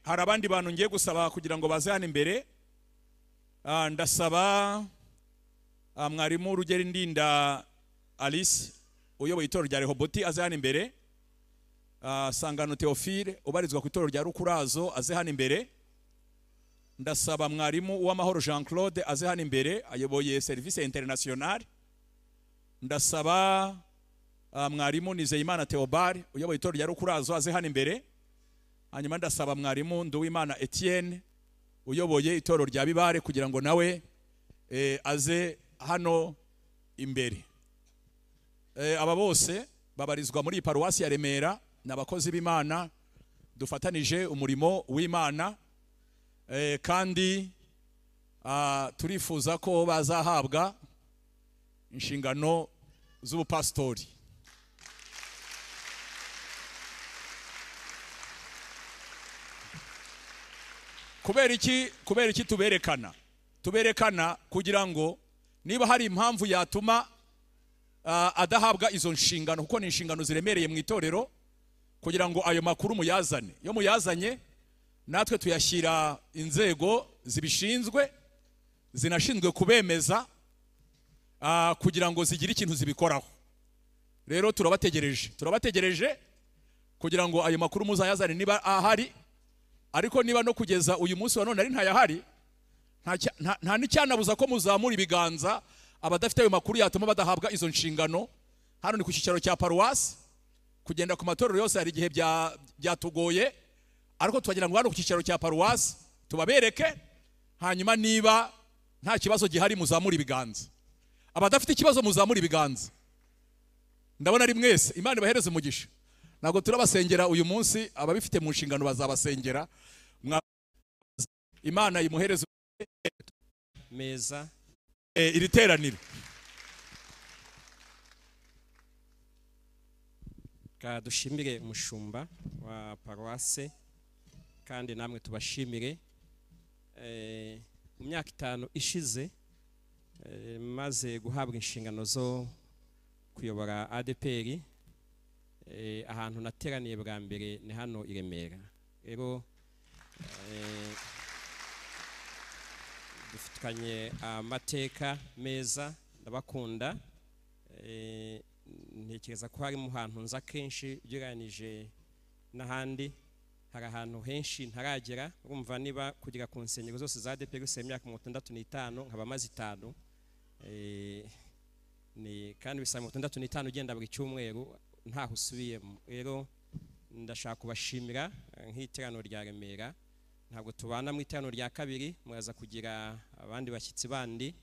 Hari abandi bantu ngiye gusaba kugira ngo baze hano imbere. Ndasaba mwarimu Rugeri Ndinda Alice uyoboye itorero rya Rehoboti aze hano imbere. Sangano Theophile ubarizwa ku itorero rya Rukurazo aze hano imbere. Ndasaba mwarimu Uwamahoro Jean Claude aze hano imbere, ayoboye service internationale. Ndasaba mwarimu Nizeyimana Theobald uyoboye itorero rya Rukurazo aze hano imbere. Hanyuma ndasaba mwarimu Nduwimana Etienne uyoboye itorero rya Bibare kugira ngo nawe aze hano imbere. Aba bose babarizwa muri paruwasi ya Remera, ni abakozi b'Imana dufatanije umurimo w'Imana, kandi turifuza ko bazahabwa inshingano z'ubupasitori. Kubera iki tuberekana? Tuberekana kugira ngo niba hari impamvu yatuma adahabwa izo nshingano, kuko ni inshingano ziremereye mu itorero, kugira ngo ayo makuru muyazane. Iyo muyazanye natwe tuyashyira inzego zibishinzwe, zinashinzwe kubemeza, kugira ngo zigire ikintu zibikoraho. Rero turabategereje kugira ngo ayo makuru muzayazane niba ahari. Ariko niba no kugeza uyu munsi wa none ari ntayahari, nta n'icyanabuza ko muzamura ibiganza abadafite ayo makuru yatuma badahabwa izo nshingano. Hano ni ku cyicaro cya paruwasi, kugenda ku matorero yose hari igihe byatugoye, ariko tubagira ngo hano ku cyicaro cya paruwasi tubabereke, hanyuma niba nta kibazo gihari muzamura ibiganza. Abadafite ikibazo muzamura ibiganza. Ndabona ari mwese, Imana ibahereze umugisha. Ntabwo turabasengera uyu munsi, ababifite mu nshingano bazabasengera. Imana imuhereze meza iri teraniro. Ka dushimire umushumba wa paruwase, kandi namwe tubashimire. Mu myaka 5 ishize maze guhabwa inshingano zo kuyobora ADPR, ahantu nateraniye bwa mbere ni hano i Remera. Rero dufitanye amateka meza, ndabakunda. Ntekereza ko hari mu hantu nza kenshi ugereranije n'ahandi, hari ahantu henshi ntaragera. Urumva niba kugera ku nsengero zose za ADPR gusa imyaka 65 nkaba maze 5, ni kandi bisaba 65 ugenda buri cyumweru ntaho usubiyemo. Rero ndashaka kubashimira nk'iteraniro rya Remera. Ntabwo tubana mu iteraniro rya kabiri, muraza kugira abandi bashyitsi bandi,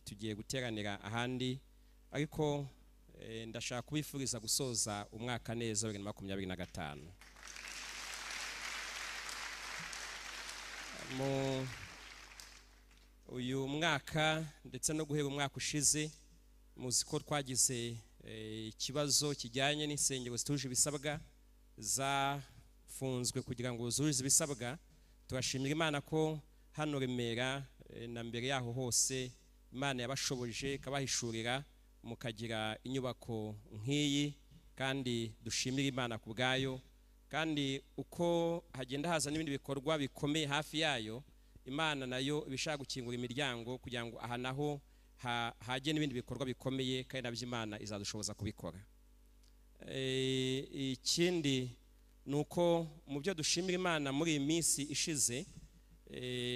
tugiye guteranira ahandi, ariko ndashaka kubifuriza gusoza umwaka neza 2025. Mu uyu mwaka ndetse no guhera umwaka ushize, muzi ko twagize ikibazo kijyanye n'insengero zituje ibisabwa zafunzwe kugira ngo zuzuze ibisabwa. Turashimira Imana ko hano Remera na mbere yaho hose Imana yabashoboje ikabahishurira mukagira inyubako nk'iyi, kandi dushimira Imana ku bwayo. Kandi uko hagenda haza n'ibindi bikorwa bikomeye hafi yayo, Imana nayo ibishaka gukingura imiryango kugira ngo aha naho hajye n'ibindi bikorwa bikomeye, kandi nabyo Imana izadushoboza kubikora. Ikindi nuko mu byo dushimira Imana muri iyi minsi ishize,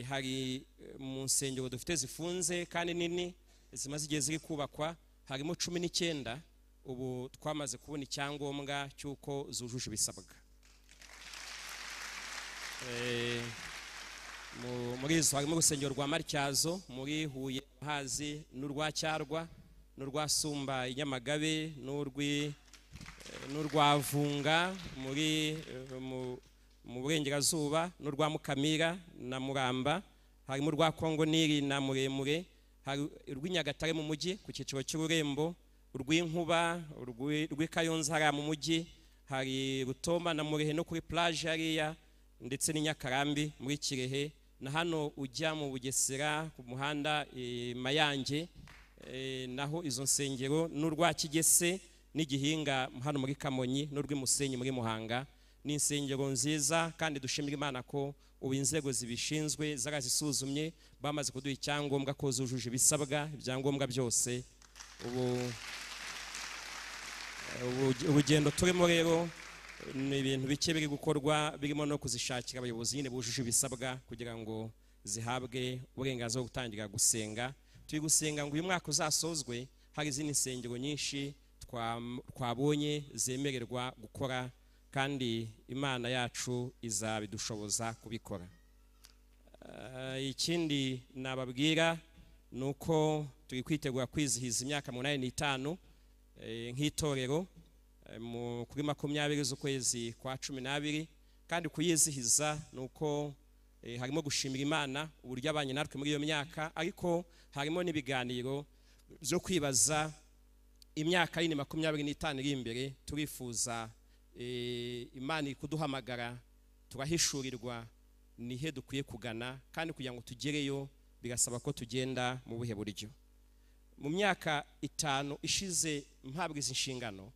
hari mu nsengero dufite zifunze kandi nini zimaze igihe ziri kubakwa, harimo 19 ubu twamaze kubona icyangombwa cy'uko zujuje ibisabwa. Muri izo harimo urusengero rwa Matyazo muri Huye Hazi, n'urwa Cyarwa, n'urwa Sumba i Nyamagabe, n'urwa Vunga muri mu Burengerazuba, n'urwa Mukamira na Muramba, harimo urwa Kongo Nili na Muremure, hari urw'Inyagatare mu mujyi ku cyiciro cy'Ururembo, urw'Inkuba, urw'Ikayonza hariya mu mujyi, hari Rutoma na Murehe no kuri plage hariya, ndetse n'Inyakarambi muri Kirehe, na hano ujya mu Bugesera ku muhanda Mayange, naho izo nsengero, n'urwa Kigese n'igihinga hano muri Kamonyi, n'urw'Imusenyi muri Muhanga, Ni insengero nziza kandi dushimira Imana ko ubu inzego zibishinzwe zarazisuzumye, bamaze kuduha icyangombwa ko zujuje ibisabwa, ibyangombwa byose. Ubu urugendo turimo rero ni ibintu bike biri gukorwa, birimo no kuzishakira abayobozi nyine bujuje ibisabwa kugira ngo zihabwe uburenganzira bwo gutangira gusenga. Turi gusenga ngo uyu mwaka uzasozwe hari izindi nsengero nyinshi twabonye zemererwa gukora, kandi Imana yacu izabidushoboza kubikora. Ikindi nababwira ni uko turi kwitegura kwizihiza imyaka 85 nk'itorero kuri 20 z'ukwezi kwa 12, kandi kuyizihiza ni uko harimo gushimira Imana uburyo abanye natwe muri iyo myaka, ariko harimo n'ibiganiro byo kwibaza imyaka yindi 25 iri imbere. Turifuza Imana kuduhamagara, turahishurirwa nihe dukwiye kugana, kandi kugira ngo tugereyo bigasaba ko tugenda mu buhe buryo. Mu myaka 5 ishize mpabwa izi nshingano,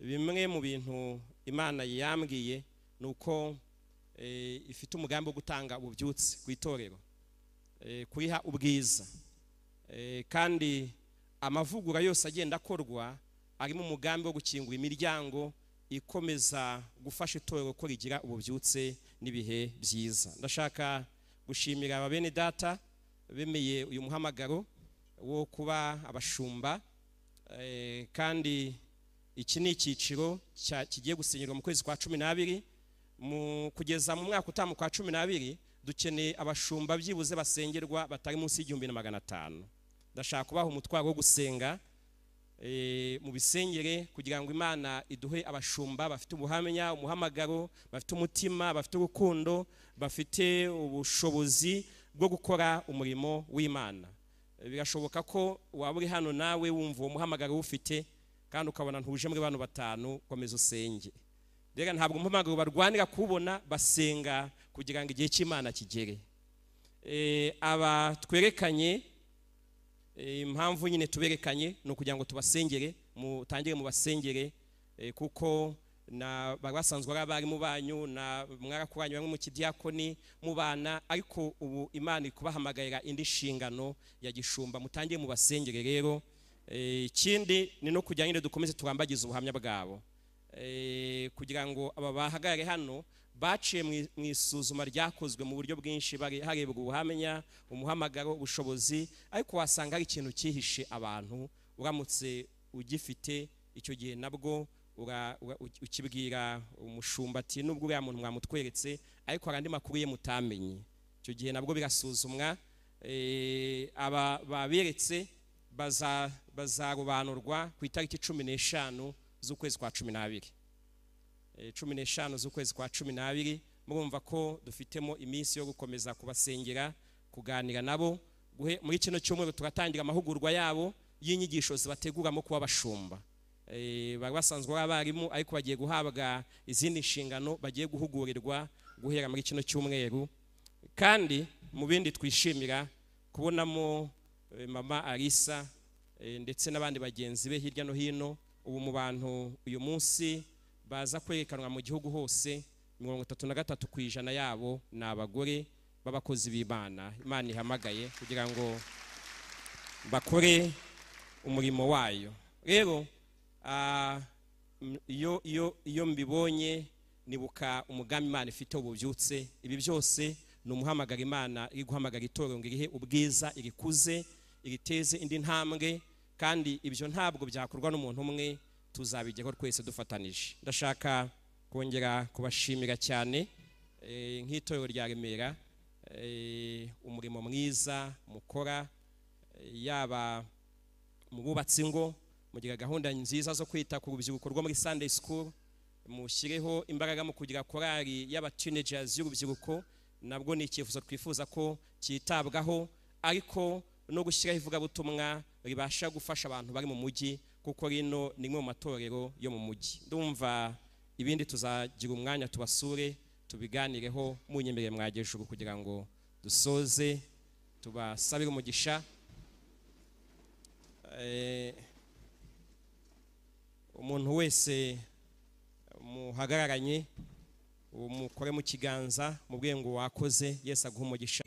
bimwe mu bintu Imana yambwiye ni uko ifite umugambi wo gutanga ububyutse ku itorero, kuriha ubwiza, kandi amavugura yose agenda akorwa arimo umugambi wo gukingura imiryango ikomeza gufasha itorero ko rigira ububyutse n'ibihe byiza. Ndashaka gushimira ababene data bemeye uyu muhamagaro wo kuba abashumba, kandi iki ni icyiciro kigiye gusinyirwa mu kwezi kwa 12. Kugeza mu mwaka utamu kwa 12 dukeneye abashumba byibuze basengerwa batari munsi y'1500. Ndashaka kubaha umutwaro wo gusenga mu bisengere kugira ngo Imana iduhe abashumba bafite ubuhamya, umuhamagaro, bafite umutima, bafite urukundo, bafite ubushobozi bwo gukora umurimo w'Imana. Birashoboka ko waba uri hano nawe wumva uwo muhamagaro ufite kandi ukabona ntuje muri bano 5, komeza usenge. Rero ntabwo umuhamagaro barwanira kubona, basenga kugira ngo igihe cy'Imana kigere. Aba twerekanye impamvu nyine tuberekanye ni ukugira ngo tubasengere, mutangire mubasengere, kuko na basanzwe ari abarimu banyu na mwarakuranye bamwe mu kidiakoni mubana, ariko ubu Imana ikubahamagarira indi nshingano ya gishumba, mutangire mubasengere rero. Ikindi ni no kugira nyine dukomeze turambagize ubuhamya bwabo, kugira ngo aba bahagarare hano baciye mu isuzuma ryakozwe mu buryo bwinshi, harebwa ubuhamya, umuhamagaro, ubushobozi, ariko wasanga hari ikintu cyihishe abantu, uramutse ugifite icyo gihe nabwo ukibwira umushumba ati nubwo uriya muntu mwamutweretse ariko hari andi makuru ye mutamenye, icyo gihe nabwo birasuzumwa. Aba baberetse bazarobanurwa ku itariki 15 z'ukwezi kwa 12. 15 z'ukwezi kwa 12, murumva ko dufitemo iminsi yo gukomeza kubasengera, kuganira nabo. Muri kino cyumweru turatangira amahugurwa yabo y'inyigisho zibateguramo kuba abashumba. Bari basanzwe ari abarimu ariko bagiye guhabwa izindi nshingano, bagiye guhugurirwa guhera muri kino cyumweru. Kandi mu bindi twishimira kubonamo mama Alisa ndetse n'abandi bagenzi be hirya no hino. Ubu mu bantu uyu munsi baza kwerekanwa mu gihugu hose, 33% yabo ni abagore b'abakozi b'Imana Imana ihamagaye kugira ngo bakore umurimo wayo. Rero iyo mbibonye nibuka umugambi Imana ifite ububyutse. Ibi byose ni umuhamagara Imana iri guhamagara itorero ngo irihe ubwiza, irikuze, iriteze indi ntambwe, kandi ibyo ntabwo byakorwa n'umuntu umwe, tuzabigeraho twese dufatanije. Ndashaka kongera kubashimira cyane nk'itorero rya Remera, umurimo mwiza mukora, yaba mu bubatsi ngo mugira gahunda nziza zo kwita ku rubyiruko rwo muri Sunday School, mushyireho imbaraga mu kugira korali y'aba teenagers y'urubyiruko, nabwo ni icyifuzo twifuza ko cyitabwaho, ariko no gushyiraho ivugabutumwa ribasha gufasha abantu bari mu mujyi, kuko rino ni imwe mu matorero yo mu mujyi. Ndumva ibindi tuzagira umwanya tubasure tubiganireho, munyemerere mwagejuru kugira ngo dusoze tubasabire umugisha. Umuntu wese muhagararanye Umukore mu kiganza, mubwiye ngo wakoze. Yesu aguhe umugisha.